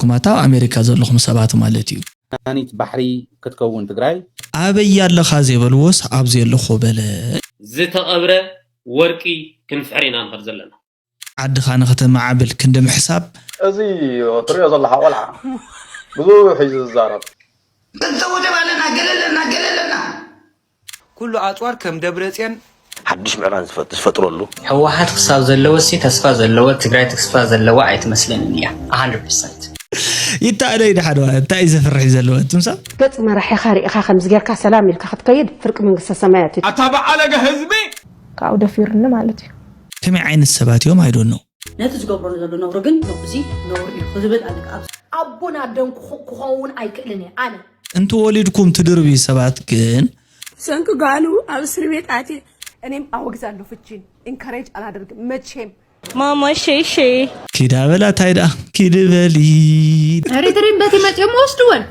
ኩማታ ኣብ ኣሜሪካ ዘለኹም ሰባት ማለት እዩ። መድሃኒት ባሕሪ ክትከውን ትግራይ። ኣበይ ኣለኻ ዘይበልዎስ ኣብዚ ኣለኹ በለ። ዝተቐብረ ወርቂ ክንፍሕር ኢና ንኸድ ዘለና። ዓድኻ ንኽተማዓብል ክንዲ ምሕሳብ። እዚ ትሪኦ ዘለኻ ቆልዓ ብዙሕ እዩ ዝዛረብ። እንተ ወደብ ኣለና ገለለና ገለለና ኩሉ ኣፅዋር ከም ደብረፅዮን ሓድሽ ምዕባን ዝፈጥረሉ። ህወሓት ክሳብ ዘለወ ሲ ተስፋ ዘለዎ ትግራይ ተስፋ ዘለዋ ኣይትመስለንን እያ። ይታእለይ ድሓደዋ እንታይ እዩ ዘፍርሕ እዩ ዘለዎ ትምሳ። ገጽ መራሒኻ ርኢኻ ከምዚ ጌርካ ሰላም ኢልካ ክትከይድ ፍርቂ መንግስተ ሰማያት እዩ። ኣታ በዓለገ ህዝቢ ካብኡ ደፊሩኒ ማለት እዩ። ከመይ ዓይነት ሰባት እዮም ኣይዶኖ። ነቲ ዝገብሮ ዘሎ ነውሪ ግን እዚ ነውሪ እዩ ክዝብል ኣለካ። ኣብ ኣቦን ኣደን ክኾ- ክኸውን ኣይክእልን እየ ኣነ። እንተወሊድኩም ትድርብዩ ሰባት ግን ሰንክ ጋኑ ኣብ እስር ቤት ኣትየ እኔም አወግዛለሁ ፍቺን ኢንካሬጅ አላደርግም መቼም። ማማ ሸይ ሸይ ኪዳ በላ ታይ ደኣ ኪድ በሊ ኤሪትሪን በቲ መፅኦም ወስድወን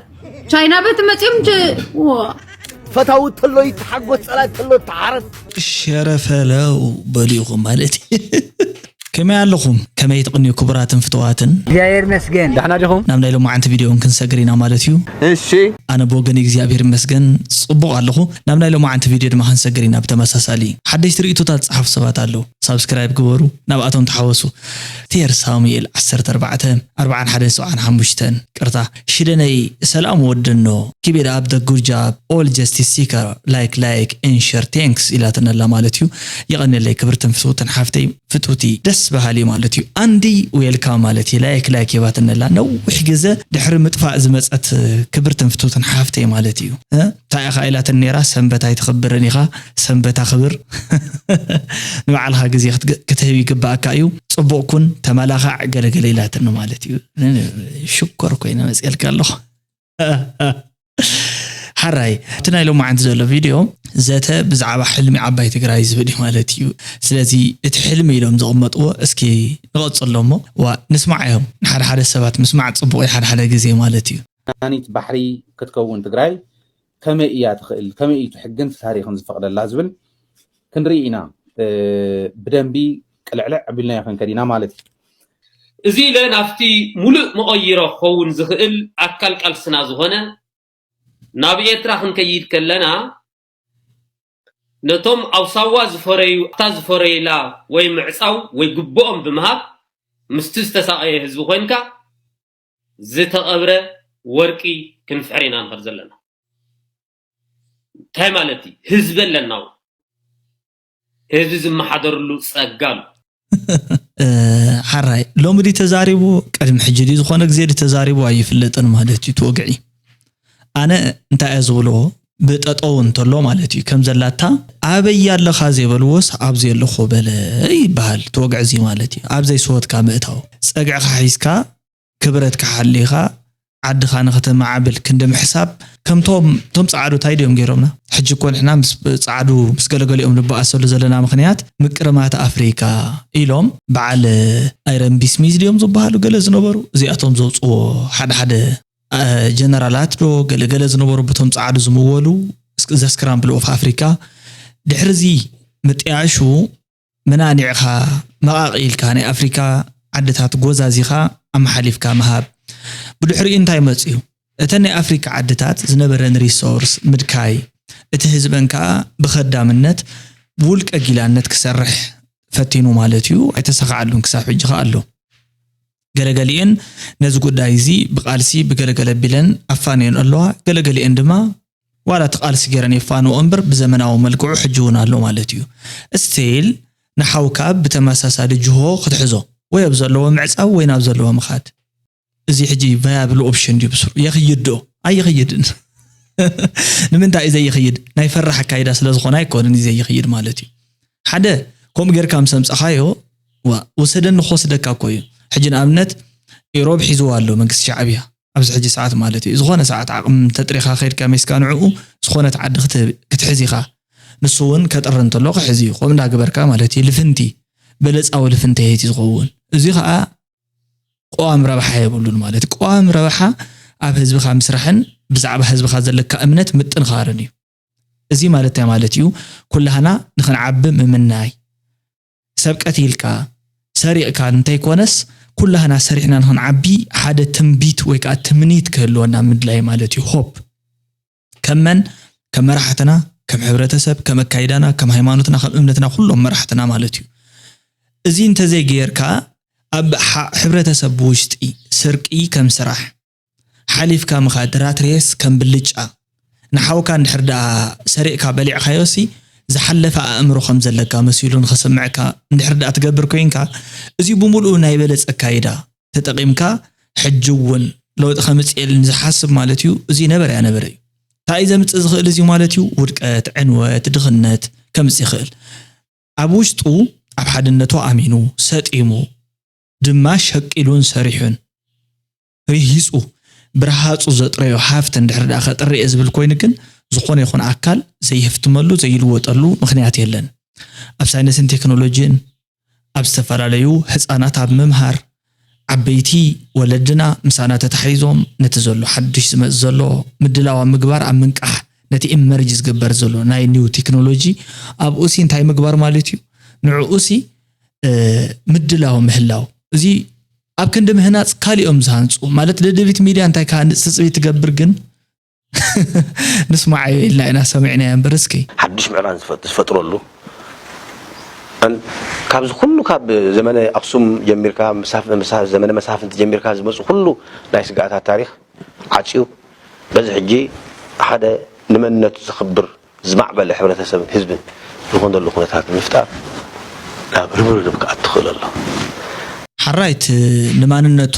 ቻይና በቲ መፅኦም ጀ- ዋ ፈታዊ ተሎ ይተሓጎስ ጸላኢ ተሎ ተሓረስ ሸረፈለው በሉ ኢኹም ማለት እዩ። ከመይ ኣለኹም? ከመይ ትቕንዩ ክቡራትን ፍትዋትን? እግዚኣብሔር ይመስገን። ደሕና ዲኹም? ናብ ናይ ሎማዓንቲ ቪድዮ እውን ክንሰግር ኢና ማለት እዩ። እሺ። ኣነ ብወገን እግዚኣብሔር ይመስገን ጽቡቕ ኣለኹ። ናብ ናይ ሎማዓንቲ ቪድዮ ድማ ክንሰግር ኢና። ብተመሳሳሊ ሓደሽቲ ርእይቶታት ዝጸሓፉ ሰባት ኣለዉ። ሳብስክራይብ ግበሩ፣ ናብኣቶም ተሓወሱ። ቴር ሳሙኤል ዓሰርተ ኣርባዕተ ኣርባዓን ሓደን ሰብዓን ሓሙሽተን ቅርታ ሽደነይ ሰላም ወደኖ ኪቤድ ኣብ the good job all justice seeker like like and share thanks ኢላትነላ ማለት እዩ። የቐንየለይ ክብርትን ፍትውትን ሓፍተይ ፍትውቲ ደስ በሃሊ ማለት እዩ። ኣንዲ ዌልካም ማለት እዩ። ላይክ ላይክ የባትነላ ነዊሕ ግዘ ድሕሪ ምጥፋእ ዝመፀት ክብርትን ፍትውትን ሓፍተይ ማለት እዩ። እ? እንታይ ኢኻ ኢላትን ነይራ ሰንበት ኣይትኽብርን ኢኻ ሰንበት ኣኽብር ንባዕልኻ ግዜ ክትግ- ክትህብ ይግባእካ እዩ። ፅቡቕ ኩን ተመላኻዕ ገለገለ ኢላትን ማለት እዩ። ሽኮር ኮይነ መፅኤልካ ኣለኹ። ሓራይ እቲ ናይ ሎማዓንቲ ዘሎ ቪድዮ ዘተ ብዛዕባ ሕልሚ ዓባይ ትግራይ ዝብል እዩ ማለት እዩ። ስለዚ እቲ ሕልሚ ኢሎም ዘቐመጥዎ እስኪ ንቐፅሎ እሞ ዋ ንስማዓዮም። ንሓደ ሓደ ሰባት ምስማዕ ፅቡቕ እዩ ሓደ ሓደ ግዜ ማለት እዩ። መድሃኒት ባሕሪ ክትከውን ትግራይ ከመይ እያ ትኽእል፣ ከመይ እዩ እቲ ሕግን እቲ ታሪኽን ዝፈቕደላ ዝብል ክንርኢ ኢና። እ፣ ብደንቢ ቅልዕልዕ ኣቢልናዮ ክንከድ ኢና ማለት እዩ። እዚ ኢለ ናብቲ ሙሉእ መቐይሮ ክኸውን ዝኽእል ኣካል ቃልስና ዝኾነ ናብ ኤርትራ ክንከይድ ከለና ነቶም ኣብ ሳዋ ዝፈረዩ ኣብታ ዝፈረዩላ ወይ ምዕፃው ወይ ግብኦም ብምሃብ ምስቲ ዝተሳቐየ ህዝቢ ኮይንካ ዝተቐብረ ወርቂ ክንፍሕር ኢና ንኸድ ዘለና። እንታይ ማለት እዩ? ህዝቢ ኣለና እውን ህዝቢ ዝመሓደርሉ ጸጋ ኣሎ። ሓራይ ሎሚ ድዩ ተዛሪቡ? ቅድሚ ሕጂ ድዩ ዝኾነ ግዜ ድዩ ተዛሪቡ ኣይፍለጥን ማለት እዩ። ትወግዒ ኣነ እንታይ እየ ዝብሎ ብጠጠው እንተሎ ማለት እዩ ከም ዘላታ ኣበይ ኣለኻ ዘይበልዎስ ኣብዚ ኣለኹ በለ ይበሃል። ትወግዒ እዚ ማለት እዩ ኣብ ዘይስወትካ ምእታው ጸግዕኻ ሒዝካ ክብረትካ ሓሊኻ ዓድኻ ንኽተመዓብል ክንዲ ምሕሳብ ከምቶም እቶም ጸዓዱ እንታይ ድዮም ገይሮምና ሕጂ እኮ ንሕና ምስ ጸዓዱ ምስ ገለገሊኦም ንበኣሰሉ ዘለና ምኽንያት ምቅርማት ኣፍሪካ ኢሎም በዓል ኣይረን ቢስሚዝ ድዮም ዝበሃሉ ገለ ዝነበሩ እዚኣቶም ዘውፅዎ ሓደ ሓደ ጀነራላት ዶ ገለገለ ዝነበሩ ብቶም ጸዓዱ ዝምወሉ ዘስክራምብል ኦፍ ኣፍሪካ ድሕሪ እዚ ምጥያሹ መናኒዕኻ መቓቒ ኢልካ ናይ ኣፍሪካ ዓድታት ጎዛዚኻ ኣመሓሊፍካ ምሃብ ብድሕሪኡ እንታይ መፅዩ እተን ናይ ኣፍሪካ ዓድታት ዝነበረን ሪሶርስ ምድካይ እቲ ህዝበን ከዓ ብኸዳምነት ብውልቀ ጊላነት ክሰርሕ ፈቲኑ ማለት እዩ ኣይተሳኻዓሉን ክሳብ ሕጂ ከዓ ኣሎ ገለገሊኤን ነዚ ጉዳይ እዚ ብቃልሲ ብገለገለ ቢለን ኣፋንየን ኣለዋ ገለገሊኤን ድማ ዋላ እቲ ቃልሲ ገይረን የፋንዎ እምበር ብዘመናዊ መልክዑ ሕጂ እውን ኣሎ ማለት እዩ። ስቲል ንሓውካ ብተመሳሳሊ ጅሆ ክትሕዞ ወይ ኣብ ዘለዎ ምዕፃው ወይ ናብ ዘለዎ ምኻድ እዚ ሕጂ ቫያብል ኦፕሽን ድዩ ብስሩ የኽይድ ዶ ኣይኽይድን ንምንታይ እዩ ዘይኽይድ ናይ ፈራሕ ኣካይዳ ስለ ዝኾነ ኣይኮነን እዩ ዘይኽይድ ማለት እዩ ሓደ ከምኡ ጌርካ ምስ ኣምፃኻዮ ውሰደኒ ክወስደካ እኮ እዩ ሕጂ ንኣብነት ኢሮብ ሒዝዋ ኣሎ መንግስቲ ሻዕብያ ኣብዚ ሕጂ ሰዓት ማለት እዩ ዝኾነ ሰዓት ዓቕሚ ተጥሪኻ ከይድካ ሜስካ ንዕኡ ዝኾነት ዓዲ ክትሕዝ ኢኻ ንሱ እውን ከጥሪ እንተሎ ክሕዝ እዩ ከምኡ እንዳገበርካ ማለት እዩ ልፍንቲ በለፃዊ ልፍንቲ የት ዝኸውን እዚ ከዓ ቀዋም ረብሓ የብሉን ማለት እዩ ቀዋም ረብሓ ኣብ ህዝብኻ ምስራሕን ብዛዕባ ህዝብኻ ዘለካ እምነት ምጥንኻርን እዩ እዚ ማለት እንታይ ማለት እዩ ኩላህና ንክንዓቢ ምምናይ ሰብ ቀቲልካ ሰሪቕካ እንተይኮነስ፣ ኩላህና ሰሪሕና ንኽንዓቢ ሓደ ትንቢት ወይ ከዓ ትምኒት ክህልወና ምድላይ ማለት እዩ። ሆፕ ከም መን? ከም መራሕትና፣ ከም ሕብረተሰብ፣ ከም ኣካይዳና፣ ከም ሃይማኖትና፣ ከም እምነትና፣ ኩሎም መራሕትና ማለት እዩ። እዚ እንተዘይገይርካ፣ ኣብ ሓ- ሕብረተሰብ ብውሽጢ ስርቂ ከም ስራሕ፣ ሓሊፍካ ምኻድ፣ ራት ሬስ ከም ብልጫ፣ ንሓውካ እንድሕር ደኣ ሰሪቕካ በሊዕካዮሲ፣ ዝሓለፈ ኣእምሮ ከም ዘለካ መሲሉ ንኸስምዕካ እንድሕር ደኣ ትገብር ኮይንካ፣ እዚ ብምሉኡ ናይ በለጸ ኣካይዳ ተጠቒምካ፣ ሕጂ እውን ለውጢ ከምጽእ የለን ዝሓስብ ማለት እዩ። እዚ ነበረ ኣያ ነበረ እዩ። እንታይ እዩ ዘምጽእ ዝኽእል እዚ ማለት እዩ? ውድቀት፣ ዕንወት፣ ድኽነት ከምጽእ ይኽእል። ኣብ ውሽጡ ኣብ ሓድነቱ ኣሚኑ፣ ሰጢሙ፣ ድማ ሸቂሉን ሰሪሑን፣ ርሂጹ፣ ብረሃጹ ዘጥረዮ ሃፍቲ እንድሕር ደኣ ከጥሪ እየ ዝብል ኮይኑ ግን፣ ዝኾነ ይኹን ኣካል ዘይህፍትመሉ፣ ዘይልወጠሉ ምኽንያት የለን። ኣብ ሳይንስን ቴክኖሎጂን፣ ኣብ ዝተፈላለዩ ህጻናት ኣብ ምምሃር፣ ዓበይቲ ወለድና ምሳና ተታሒዞም ነቲ ዘሎ ሓድሽ ዝመጽእ ዘሎ ምድላው ኣብ ምግባር፣ ኣብ ምንቃሕ፣ ነቲ ኢመርጅ ዝግበር ዘሎ ናይ ኒው ቴክኖሎጂ ኣብኡሲ እንታይ ምግባር ማለት እዩ? ንዕኡሲ እ፣ ምድላው ምህላው። እዚ ኣብ ክንዲ ምህናጽ ካሊኦም ዝሃንጹ፣ ማለት ደደቢት ሚድያ እንታይ ክሃንጽ ትጽቢት ትገብር ግን ንስማዓዮ ኢልና ኢና ሰሚዕናዮ እምበር እስኪ። ሓድሽ ምዕባን ዝፈ- ዝፈጥረሉ እን- ካብዚ ኩሉ ካብ ዘመነ ኣክሱም ጀሚርካ፣ መሳፍ- መሳ- ዘመነ መሳፍንቲ ጀሚርካ ዝመፁ ኩሉ ናይ ስጋኣታት ታሪክ ዓፅዩ፣ በዚ ሕጂ ሓደ ንመንነቱ ዘኽብር ዝማዕበለ ሕብረተሰብን ህዝብን ዝኾነሉ ኩነታት ንምፍጣር ናብ ርብርብ ክኣቱ ክእል ኣሎ። ሓራይት ንማንነቱ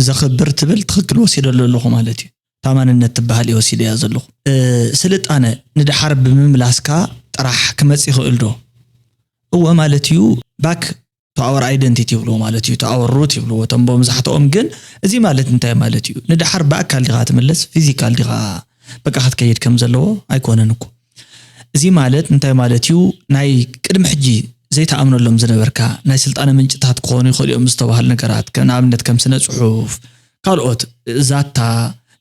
ዘኽብር ትብል ትኽክል ወሲደሉ ኣለኹ ማለት እዩ። እታ ማንነት ትበሃል እየ ወሲደያ ዘለኹ። እ፣ ስልጣነ ንደሓር ብምምላስካ ጥራሕ ክመጽእ ይኽእል ዶ? እወ ማለት እዩ። Back to our identity ይብልዎ ማለት እዩ። To our root ይብልዎ እቶም መብዛሕትኦም። ግን እዚ ማለት እንታይ ማለት እዩ? ንደሓር ብኣካል ዲኻ ትምለስ? ፊዚካል ዲኻ በቃ ክትከይድ ከም ዘለዎ ኣይኮነን እኮ። እዚ ማለት እንታይ ማለት እዩ? ናይ ቅድሚ ሕጂ ዘይተኣምነሎም ዝነበርካ ናይ ስልጣነ ምንጭታት ክኾኑ ይኽእሉ እዮም ዝተባህሉ ነገራት፣ ከም ንኣብነት ከም ስነ ጽሑፍ፣ ካልኦት ዛታ፣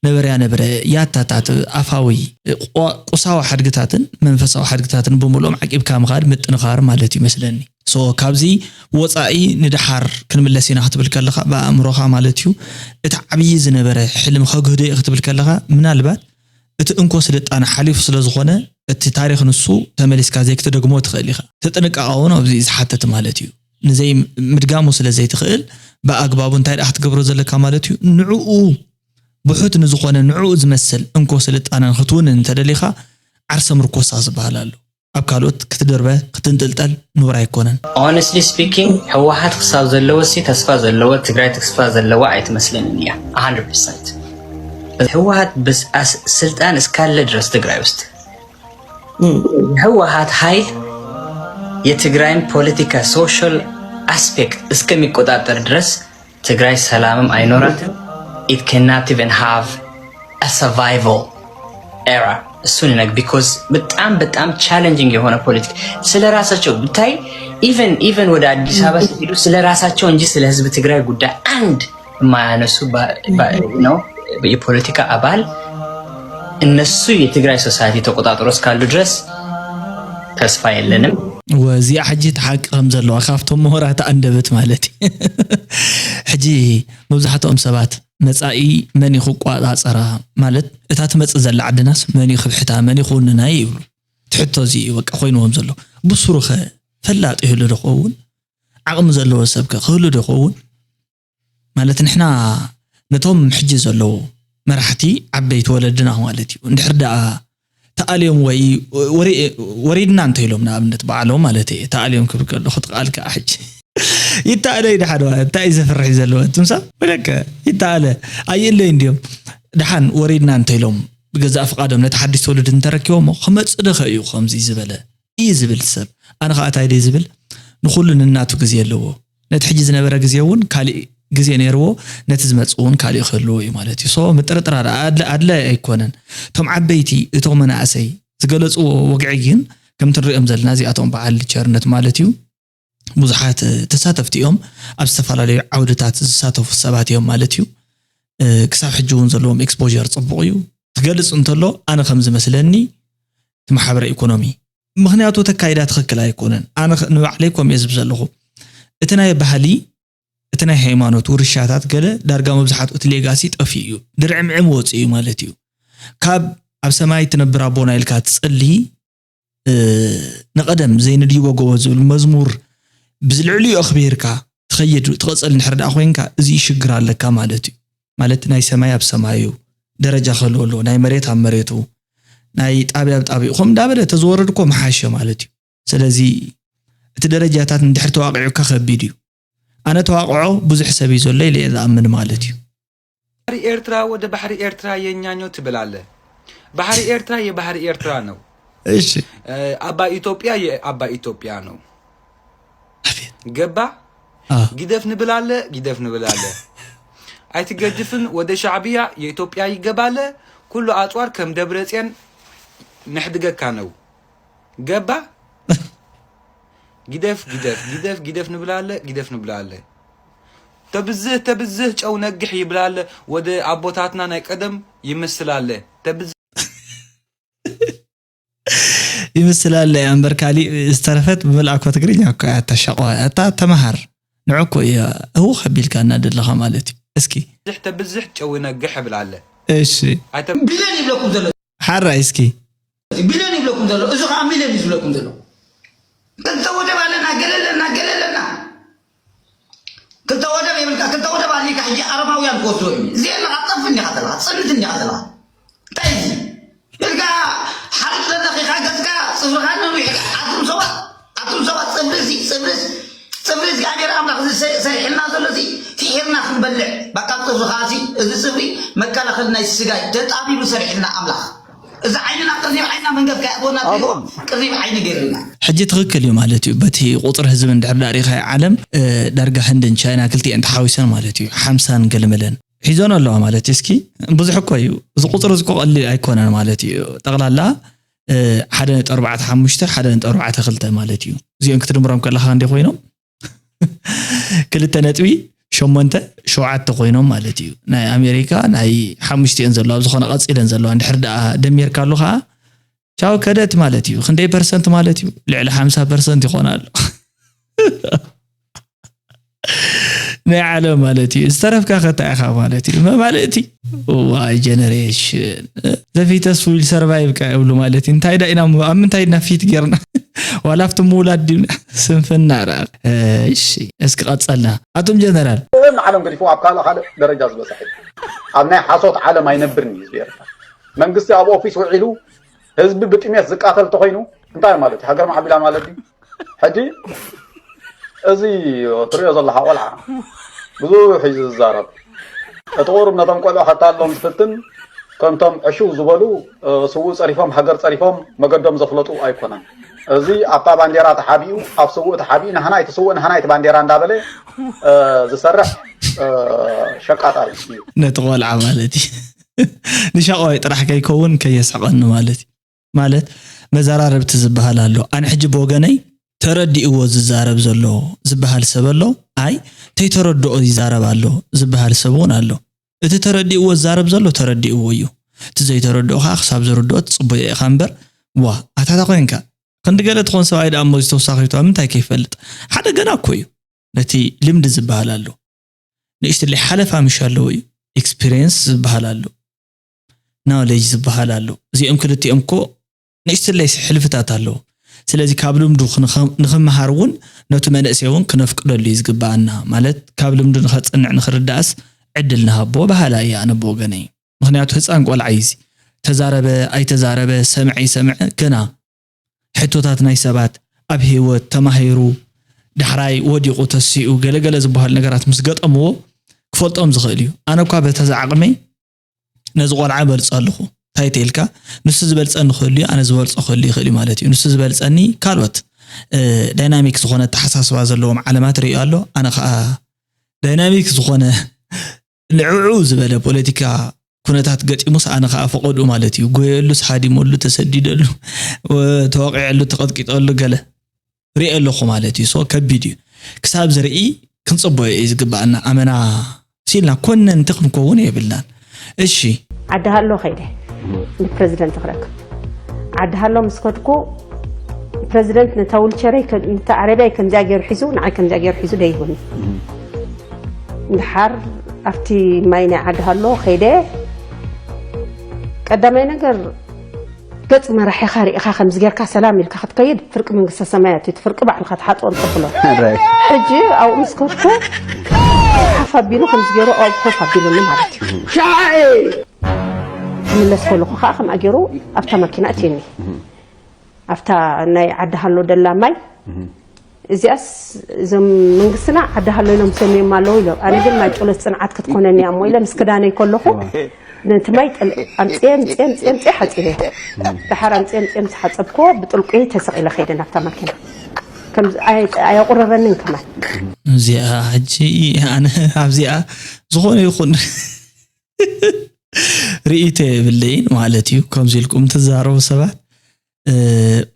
ነበረያ ነበረ፣ ያታታት፣ ኣፋዊ፣ ቁ- ቁሳዊ ሓድግታትን መንፈሳዊ ሓድግታትን ብምልኦም ዓቂብካ ምኻድ ምጥንኻር ማለት እዩ መስለኒ። So ካብዚ ወፃኢ ንደሓር ክንምለስ ኢና ክትብል ከለኻ ብኣእምሮኻ ማለት እዩ እቲ ዓብዪ ዝነበረ ሕልም ከግህዶ እየ ክትብል ከለኻ ምናልባት እቲ እንኮ ስልጣነ ሓሊፉ ስለ ዝኾነ እቲ ታሪኽ ንሱ ተመሊስካ ዘይክትደግሞ ትኽእል ኢኻ። ትጥንቃቐ እውን ኣብዚ እዩ ዝሓተት ማለት እዩ። ንዘይ ምድጋሙ ስለ ዘይትኽእል ብኣግባቡ እንታይ ደኣ ክትገብሮ ዘለካ ማለት እዩ ንዕኡ ብሑት ንዝኾነ ንዕኡ ዝመስል እንኮ ስልጣነ ንክትውንን እንተደሊኻ ዓርሰ ምርኮሳ ዝበሃል ኣሎ። ኣብ ካልኦት ክትድርበ ክትንጥልጠል ንቡር ኣይኮነን። Honestly speaking ህወሓት ክሳብ ዘለዎ ሲ ተስፋ ዘለዎ ትግራይ ተስፋ ዘለዋ ኣይትመስለንን እያ። one hundred percent ህወሓት ብስ- ኣስ- ስልጣን እስካለ ድረስ ትግራይ ውስጥ ህወሓት ኃይል የትግራይን ፖለቲካ social aspect እስከሚቆጣጠር ድረስ ትግራይ ሰላምም ኣይኖራትም። It cannot even have a survival era እሱን ነግ because በጣም በጣም challenging የሆነ ፖለቲካ ስለ ራሳቸው ብታይ even even ወደ አዲስ አበባ ስትሄዱ ስለ ራሳቸው እንጂ ስለ ህዝብ ትግራይ ጉዳይ አንድ የማያነሱ ባ- ባ- ነው የፖለቲካ አባል እነሱ የትግራይ society ተቆጣጥሮ እስካሉ ድረስ ተስፋ የለንም። ወዚኣ ሕጂ እቲ ሓቂ ከም ዘለዋ ካብቶም ምሁራት ኣንደበት ማለት እዩ። ሕጂ መብዛሕትኦም ሰባት መጻኢ መን እዩ ክቋጻጸራ፣ ማለት እታ ትመጽእ ዘላ ዓድናስ መን እዩ ክብሕታ፣ መን እዩ ክውንና ይብሉ። ትሕቶ እዚ እዩ በቃ ኮይንዎም ዘሎ። ብስሩ ኸ ፈላጥ ይህሉ ዶ ኸውን? ዓቕሚ ዘለዎ ሰብ ከ ክህሉ ዶ ኸውን? ማለት ንሕና ነቶም ሕጂ ዘለዉ መራሕቲ ዓበይቲ ወለድና ማለት እዩ እንድሕር ደኣ ተኣልዮም ወይ ወሪ- ወሪድና እንተኢሎም ንኣብነት ባዕሎም ማለት እየ ተኣልዮም ክብል ከለኹ ትቃል ከዓ ሕጂ ይተኣለ እዩ ደሓን እንታይ እዩ ዘፍርሕ እዩ ዘለዎ ትምሳ ወለከ ይተኣለ ኣይእለይ እንዲዮም ደሓን ወሪድና እንተኢሎም ብገዛእ ፍቓዶም ነቲ ሓድሽ ትውልድ እንተረኪቦሞ ክመፅእ ዶ ከ እዩ ከምዚ ዝበለ እዩ ዝብል ሰብ ኣነ ከዓ እንታይ ድየ ዝብል ንኩሉ ንናቱ ግዜ ኣለዎ ነቲ ሕጂ ዝነበረ ግዜ እውን ካሊእ ግዜ ነይርዎ ነቲ ዝመፅእ እውን ካሊእ ክህልዎ እዩ ማለት እዩ so ምጥርጥራር ኣድለ ኣድላይ ኣይኮነን እቶም ዓበይቲ እቶም መናእሰይ ዝገለፅዎ ወግዒ ግን ከምቲ ንሪኦም ዘለና እዚኣቶም በዓል ቸርነት ማለት እዩ ብዙሓት ተሳተፍቲ እዮም ኣብ ዝተፈላለዩ ዓውድታት ዝሳተፉ ሰባት እዮም ማለት እዩ ክሳብ ሕጂ እውን ዘለዎም exposure ፅቡቕ እዩ ክገልፅ እንተሎ ኣነ ከም ዝመስለኒ እቲ ማሕበረ ኢኮኖሚ ምኽንያቱ ተካይዳ ትኽክል ኣይኮነን ኣነ ንባዕለይ ኮም እየ ዝብ ዘለኹ እቲ ናይ ባህሊ፣ እቲ ናይ ሃይማኖት ውርሻታት ገለ ዳርጋ መብዛሕትኡ እቲ ሌጋሲ ጠፊኡ እዩ፣ ድርዕምዕም ወፂኡ እዩ ማለት እዩ። ካብ ኣብ ሰማይ ትነብር ኣቦና ኢልካ ትፅሊ፣ ንቐደም ዘይንድይቦ ጎቦ ዝብል መዝሙር ብዝልዕሊኡ ኣኽቢርካ ትኸይድ ትቐፀል እንድሕር ደኣ ኮይንካ፣ እዚ ሽግር ኣለካ ማለት እዩ። ማለት ናይ ሰማይ ኣብ ሰማዩ ደረጃ ክህልዎ ኣለዎ፣ ናይ መሬት ኣብ መሬቱ፣ ናይ ጣብያ ኣብ ጣብይኡ፣ ከምኡ እንዳበለ ተዝወርድ እኮ ምሓሸ ማለት እዩ። ስለዚ እቲ ደረጃታት እንድሕር ተዋቂዑካ ከቢድ እዩ። ኣነ ተዋቅዖ ብዙሕ ሰብ እዩ ዘሎ ኢለ እየ ዝኣምን ማለት እዩ። ባሕሪ ኤርትራ ወደ ባሕሪ ኤርትራ የኛኞ ትብል ኣለ። ባሕሪ ኤርትራ የባህሪ ኤርትራ ነው። እሺ አባ ኢትዮጵያ የአባ ኢትዮጵያ ነው። አቤት ገባ አ ግደፍ ንብል ኣለ ግደፍ ንብል ኣለ። ኣይትገድፍን ወደ ሻዕብያ የኢትዮጵያ ይገባለ። ኩሉ ኣጽዋር ከም ደብረጽዮን ንሕድገካ ነው። ገባ ግደፍ ግደፍ ግደፍ ግደፍ ንብል ኣለ ግደፍ ንብል ኣለ። ተብዝህ ተብዝህ ጨው ነግሕ ይብል ኣለ። ወደ ኣቦታትና ናይ ቀደም ይመስል ኣለ። ተብዝህ ይምስል ኣለ እያ እምበር ካሊእ ዝተረፈት ብመልኣኮ ትግርኛ እኮ እያ እታ ሸቆ እታ ተመሃር ንዑ እኮ እያ ህውኽ ኣቢልካ እናደለኻ ማለት እዩ እስኪ ተብዝሕ ተብዝሕ ጨው ነግሕ ይብል ኣለ። እሺ ኣይተ ቢልዮን ይብለኩም ዘሎ ሓራይ እስኪ ቢልዮን ይብለኩም ዘሎ እዚ ከዓ ሚልዮን እዩ ዝብለኩም ዘሎ። ክልተ ወደብ ኣለና ገለ ኣለና ገለ ኣለና ክልተ ወደብ የብልካ ክልተ ወደብ ኣሊካ ሕጂ ኣረማውያን ክወስድዎ እዩ እዚአን ከዓ ጠፍ እንዲካ ዘለካ ፅንት እንዲካ ዘለካ እንታይ እዚ ኢልካ ሓሪቅ ዘለኺ ኢኻ ገፅካ ፅፍርኻ ነዊሕ ኢኻ ኣቱም ሰባት ኣቱም ሰባት ፅፍሪ እዚ ፅፍሪ እዚ ፅፍሪ እግዚኣብሔር ኣምላኽ እዚ ሰ- ሰሪሕልና ዘሎ እዚ ፍሒርና ክንበልዕ ባቃ ፅፍርኻ እዚ እዚ ፅፍሪ መከላኸሊ ናይ ስጋ እዩ ተጣቢቡ ሰሪሕልና ኣምላኽ እዚ ዓይንና ቅርኒብ ዓይንና መንገፍካ ያእትወና ተይዎ ቅርኒብ ዓይኒ ገይርልና ሕጂ ትኽክል እዩ ማለት እዩ በቲ ቁፅሪ ህዝቢ እንድሕር ዳሪኻ ዓለም እ፣ ዳርጋ ህንድን ቻይና ክልቲኤን ተሓዊሰን ማለት እዩ ሓምሳን ገልመለን ሒዞን ኣለዋ ማለት እዩ እስኪ ብዙሕ እኮ እዩ እዚ ቁፅሪ እዚ እኮ ቀሊል ኣይኮነን ማለት እዩ ጠቕላላ እ፣ ሓደ ነጥቢ ኣርባዕተ ሓሙሽተ ሓደ ነጥቢ ኣርባዕተ ክልተ ማለት እዩ እዚኦም ክትድምሮም ከለካ እንዲ ኮይኖም ክልተ ነጥቢ ሸሞንተ ሸውዓተ ኮይኖም ማለት እዩ ናይ ኣሜሪካ ናይ ሓሙሽቲኤን ዘለዋ ኣብ ዝኾነ ቀፂለን ዘለዋ እንድሕር ደኣ ደሚርካሉ ከዓ ቻው ከደት ማለት እዩ ክንደይ ፐርሰንት ማለት እዩ ልዕሊ ሓምሳ ፐርሰንት ይኾን ኣሎ ናይ ዓለም ማለት እዩ ዝተረፍካ ከታ ኢኻ ማለት እዩ መማልእቲ ዋይ ጀነሬሽን ዘፊተስ ዊል ሰርቫይቭ ካ ይብሉ ማለት እዩ እንታይ ዳ ኢና ኣብ ምንታይ ኢና ፊት ጌርና ዋላ ኣብቲ ምውላድ ድና ስንፍና ራ እሺ እስኪ ቀጸልና ኣቶም ጀነራል ንዓለም ገዲፉ ኣብ ካልእ ካልእ ደረጃ ዝበፅሐ እዩ። ኣብ ናይ ሓሶት ዓለም ኣይነብርን እዩ ህዝቢ ኤርትራ። መንግስቲ ኣብ ኦፊስ ውዒሉ ህዝቢ ብጥሜት ዝቃተል ተኾይኑ እንታይ ማለት እዩ? ሃገር ማዕቢላ ማለት ድዩ? ሕጂ እዚ ትሪኦ ዘለኻ ቆልዓ ብዙሕ እዩ ዝዛረብ። እቲ ቁሩብ ነቶም ቆልዑ ከታልሎም ዝፍትን ከምቶም ዕሽው ዝበሉ ስውእ ፀሪፎም ሃገር ፀሪፎም መገዶም ዘፍለጡ ኣይኮነን። እዚ ኣብታ ባንዴራ ተሓቢኡ ኣብ ስውእ ተሓቢኡ ናህና እቲ ስውእ ናህና እቲ ባንዴራ እንዳበለ ዝሰርሕ ሸቃጣ እዩ። ነቲ ቆልዓ ማለት እዩ ንሻቆይ ጥራሕ ከይከውን ከየስሕቀኒ ማለት እዩ። ማለት መዘራረብቲ ዝበሃል ኣሎ። ኣነ ሕጂ ብወገነይ ተረዲእዎ ዝዛረብ ዘሎ ዝበሃል ሰብ ኣሎ፣ ኣይ ተይተረድኦ ይዛረብ ኣሎ ዝበሃል ሰብ እውን ኣሎ። እቲ ተረዲእዎ ዝዛረብ ዘሎ ተረዲእዎ እዩ። እቲ ዘይተረድኦ ከዓ ክሳብ ዝርድኦ ትፅበዮ ኢኻ እምበር ዋ ኣታታ ኮይንካ ክንዲ ገለ ትኾን ሰብኣይ ደኣ እሞ ዝተወሳኺቱ ኣብ ምንታይ ከይፈልጥ ሓደ ገና እኮ እዩ። ነቲ ልምዲ ዝበሃል ኣሎ። ንእሽትለይ ሓለፋ ምሽ ኣለዎ እዩ። ኤክስፒሪየንስ ዝበሃል ኣሎ። ናውሌጅ ዝበሃል ኣሎ። እዚኦም ክልቲኦም እኮ ንእሽትለይ ሕልፍታት ኣለዎ። ስለዚ ካብ ልምዱ ንኽመሃር እውን ነቱ መንእሰይ እውን ክነፍቅደሉ እዩ ዝግበኣና። ማለት ካብ ልምዱ ንኸፅንዕ ንኽርዳእስ ዕድል ንሃቦ በሃላ እየ ኣነ ብወገነይ። ምኽንያቱ ህፃን ቆልዓ እዩ እዚ። ተዛረበ ኣይተዛረበ ሰምዐ ይሰምዐ ገና ሕቶታት ናይ ሰባት ኣብ ህይወት ተማሂሩ ዳሕራይ ወዲቑ ተሲኡ ገለገለ ዝበሃሉ ነገራት ምስ ገጠምዎ ክፈልጦም ዝኽእል እዩ። ኣነ እኳ በታ ዝዓቕመይ ነዚ ቆልዓ እበልፆ ኣለኹ። እንታይ ተይልካ ንሱ ዝበልፀኒ ክህሉ እዩ፣ ኣነ ዝበልፆ ክህሉ ይኽእል እዩ ማለት እዩ። ንሱ ዝበልፀኒ ካልኦት ዳይናሚክ ዝኾነ ኣተሓሳስባ ዘለዎም ዓለማት ርእዩ ኣሎ። ኣነ ከዓ ዳይናሚክ ዝኾነ ልዕዑ ዝበለ ፖለቲካ ኩነታት ገጢሙስ ኣነ ከዓ ፈቐድኡ ማለት እዩ ጎየሉስ ሃዲመሉ ተሰዲደሉ ተወቂዐሉ ተቐጥቂጠሉ ገለ ርኢ ኣለኹ ማለት እዩ so ከቢድ እዩ ክሳብ ዝርኢ ክንፅበዮ እዩ ዝግበኣና ኣመና ሲልና ኮነንቲ ክንከውን የብልናን እሺ ዓዲ ሃሎ ከይደ ንፕረዚደንት ክረክብ ዓዲ ሃሎ ምስ ከድኩ ፕረዚደንት ነታ ዊልቸረይ ከም- ነታ ዓረብያይ ከምዚኣ ገይሩ ሒዙ ንዓይ ከምዚኣ ገይሩ ሒዙ ደይቡኒ። እንድሓር ኣብቲ ማይ ናይ ዓዲ ሃሎ ከይደ፣ ቀዳማይ ነገር ገጽ መራሒኻ ርኢኻ ከምዚ ጌርካ ሰላም ኢልካ ክትከይድ ፍርቂ መንግስተ ሰማያት እዩ፣ እቲ ፍርቂ ባዕልኻ ትሓጥቦ እንተብሎ። ሕጂ ኣብኡ ምስ ከድኩ ሓፍ ኣቢሉ ከምዚ ገይሩ ኣብኡ ኮፍ ኣቢሉኒ ማለት እዩ። ክምለስ ከለኹ ከዓ ከምኣ ገይሩ ኣብታ ማኪና እትየኒ። ኣብታ ናይ ዓዲ ሃሎ ደላ ማይ እዚኣስ እዞም መንግስትና ዓዲ ሃሎ ኢሎም ሰምዮም ኣለዉ ኢሎም። ኣነ ግን ማይ ጨሎት ጽንዓት ክትኮነኒ እያ እሞ ኢለ ምስ ክዳነይ ከለኹ ነቲ ማይ ጠል- ኣምጽኤ ኣምጽኤ ኣምጽኤ ኣምጽኤ ሓጺበ። ድሓር ኣምጽኤ ኣምጽኤ ምስ ሓጸብኮ ብጥልቁ ተሰቒለ ከይደ ናብታ ማኪና። ከም ኣየቁረረንን ከማን። እዚኣ ሕጂ ኣነ ኣብዚኣ ዝኾነ ይኹን ርእይቶ የብለይን ማለት እዩ። ከምዚ ኢልኩም ትዛረቡ ሰባት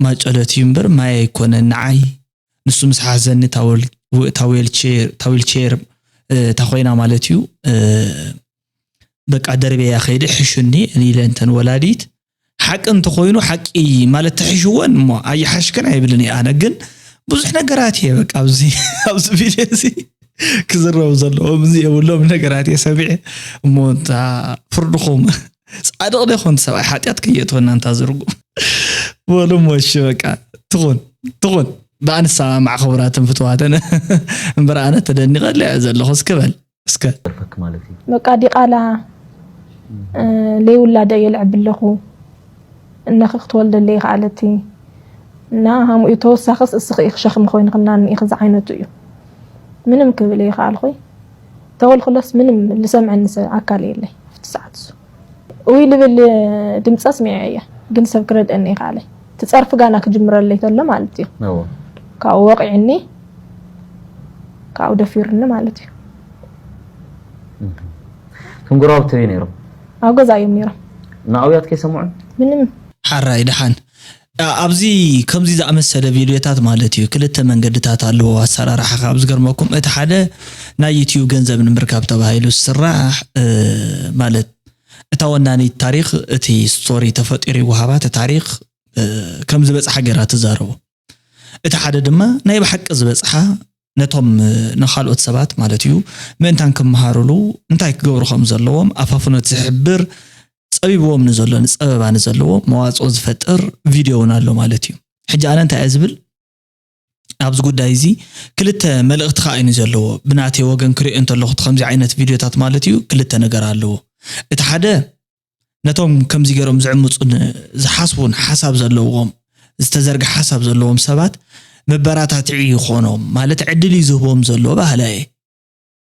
ማጨለት እዩ እምበር ማይ ኣይኮነን ንዓይ። ንሱ ምስ ሓዘኒ ታዊልቸር ታኮይና ማለት እዩ። በቃ ደርቤያ ከይደ ሕሹኒ ኢለ እንተን ወላዲት ሓቂ እንተኮይኑ ሓቂ ማለት ተሕሽወን እሞ ኣይሓሽክን ኣይብልን እየ። ኣነ ግን ብዙሕ ነገራት እየ በቃ ኣብዚ ኣብዚ ቪድዮ እዚ ክዝረቡ ዘለዎም እዚ የብሎም ነገራት እየ ሰሚዐ እሞ እንታ ፍርድኹም ጻድቕ ዶ ይኾን ሰብኣይ ሓጢኣት ከየእትወና እንታ ዝርጉም በሉ እሞ እሺ በቃ ትኹን ትኹን ብኣንሰማማዕ ክቡራትን ፍትዋትን እምበር ኣነ ተደኒቐለ እየ ዘለኹ እስኪ በል እስከ በቃ ዲቃላ ለይውላደ እየ ልዕቢ ኣለኹ እነኺ ክትወልደለይ ይኸኣለቲ እና ሃምኡ ተወሳኽስ እስኺ ኢኺ ሸኽሚ ኮይንኽናኒ ኢኺ ዝዓይነቱ እዩ ምንም ክብል እየ ይኸኣልኹ ተወልኩለስ ምንም ልሰምዐኒ ሰብ ኣካል የለይ ኣብቲ ሰዓት እሱ እውይ ልብል ድምፂ ኣስሚዐ እየ ግን ሰብ ክረድአኒ ይኸኣለይ ትፀርፊ ጋና ክጅምረለይ ተሎ ማለት እዩ ካብኡ ወቂዕኒ ካብኡ ደፊሩኒ ማለት እዩ ከም ጎረባብቲ ተበይ ነይሮም? ኣብ ገዛ እዮም ነይሮም። ንኣውያት ከይሰምዑን? ምንም። ሓራይ ደሓን ኣብዚ ከምዚ ዝኣመሰለ ቪድዮታት ማለት እዩ ክልተ መንገድታት ኣለዎ ኣሰራርሓ ካብ ዝገርመኩም እቲ ሓደ ናይ ዩቲዩብ ገንዘብ ንምርካብ ተባሂሉ ዝስራሕ ማለት እታ ወናኒት ታሪክ እቲ ስቶሪ ተፈጢሩ ይወሃባ እቲ ታሪክ ከም ዝበፅሓ ገይራ ትዛረቡ እቲ ሓደ ድማ ናይ ብሓቂ ዝበፅሓ ነቶም ንኻልኦት ሰባት ማለት እዩ ምእንታን ክመሃሩሉ እንታይ ክገብሩ ከም ዘለዎም ኣፋፍኖት ዝሕብር ፀቢብዎም ንዘሎ ንፀበባ ንዘለዎ መዋፅኦ ዝፈጥር ቪድዮ እውን ኣሎ ማለት እዩ። ሕጂ ኣነ እንታይ እየ ዝብል ኣብዚ ጉዳይ እዚ ክልተ መልእኽቲ ከዓ እዩ ዘለዎ ብናተይ ወገን ክሪኦ እንተለኹ ከምዚ ዓይነት ቪድዮታት ማለት እዩ ክልተ ነገር ኣለዎ። እቲ ሓደ ነቶም ከምዚ ገይሮም ዝዕምፁን ዝሓስቡን ሓሳብ ዘለዎም ዝተዘርገ ሓሳብ ዘለዎም ሰባት መበራታትዒ ይኾኖም ማለት ዕድል እዩ ዝህቦም ዘሎ ባህላ እየ።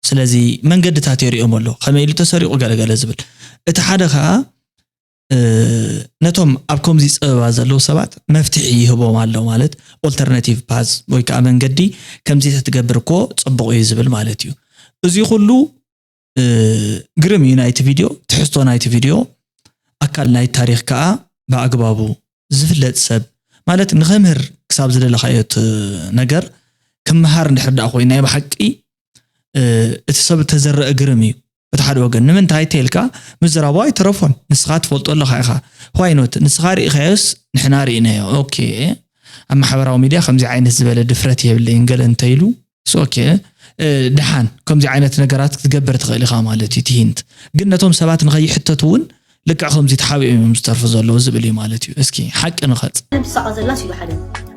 ስለዚ መንገድታት የሪኦም ኣሎ ከመይ ኢሉ ተሰሪቑ ገለገለ ዝብል እቲ ሓደ ከዓ ነቶም ኣብ ከምዚ ፀበባ ዘለዉ ሰባት መፍትሒ ይህቦም ኣሎ ማለት ኦልተርናቲቭ ፓዝ ወይ ከዓ መንገዲ ከምዚ ተትገብር እኮ ፅቡቕ እዩ ዝብል ማለት እዩ። እዚ ኩሉ ግርም እዩ ናይቲ ቪድዮ ትሕዝቶ ናይቲ ቪድዮ ኣካል ናይ ታሪክ ከዓ ብኣግባቡ ዝፍለጥ ሰብ ማለት ንኸምህር ክሳብ ዝደለኻዮት ነገር ክምሃር እንድሕር ደኣ ኮይኑ ናይ ብሓቂ እቲ ሰብ እተዘረአ ግርም እዩ በቲ ሓደ ወገን ንምንታይ ተልካ ምዝራቡ ኣይተረፎን ንስኻ ትፈልጦ ኣለኻ ኢኻ why not ንስኻ ርኢኻዮስ ንሕና ርኢናዮ okay ኣብ ማሕበራዊ ሚድያ ከምዚ ዓይነት ዝበለ ድፍረት የብለይን ገለ እንተኢሉ ኦኬ ደሓን ከምዚ ዓይነት ነገራት ክትገብር ትኽእል ኢኻ ማለት እዩ ትሂንት ግን ነቶም ሰባት ንኸይሕተቱ እውን ልክዕ ከምዚ ተሓቢኦም እዮም ዝተርፉ ዘለዉ ዝብል እዩ ማለት እዩ እስኪ ሓቂ ንኸፅ ነብሳቐ ዘላ ሲሉ ሓደ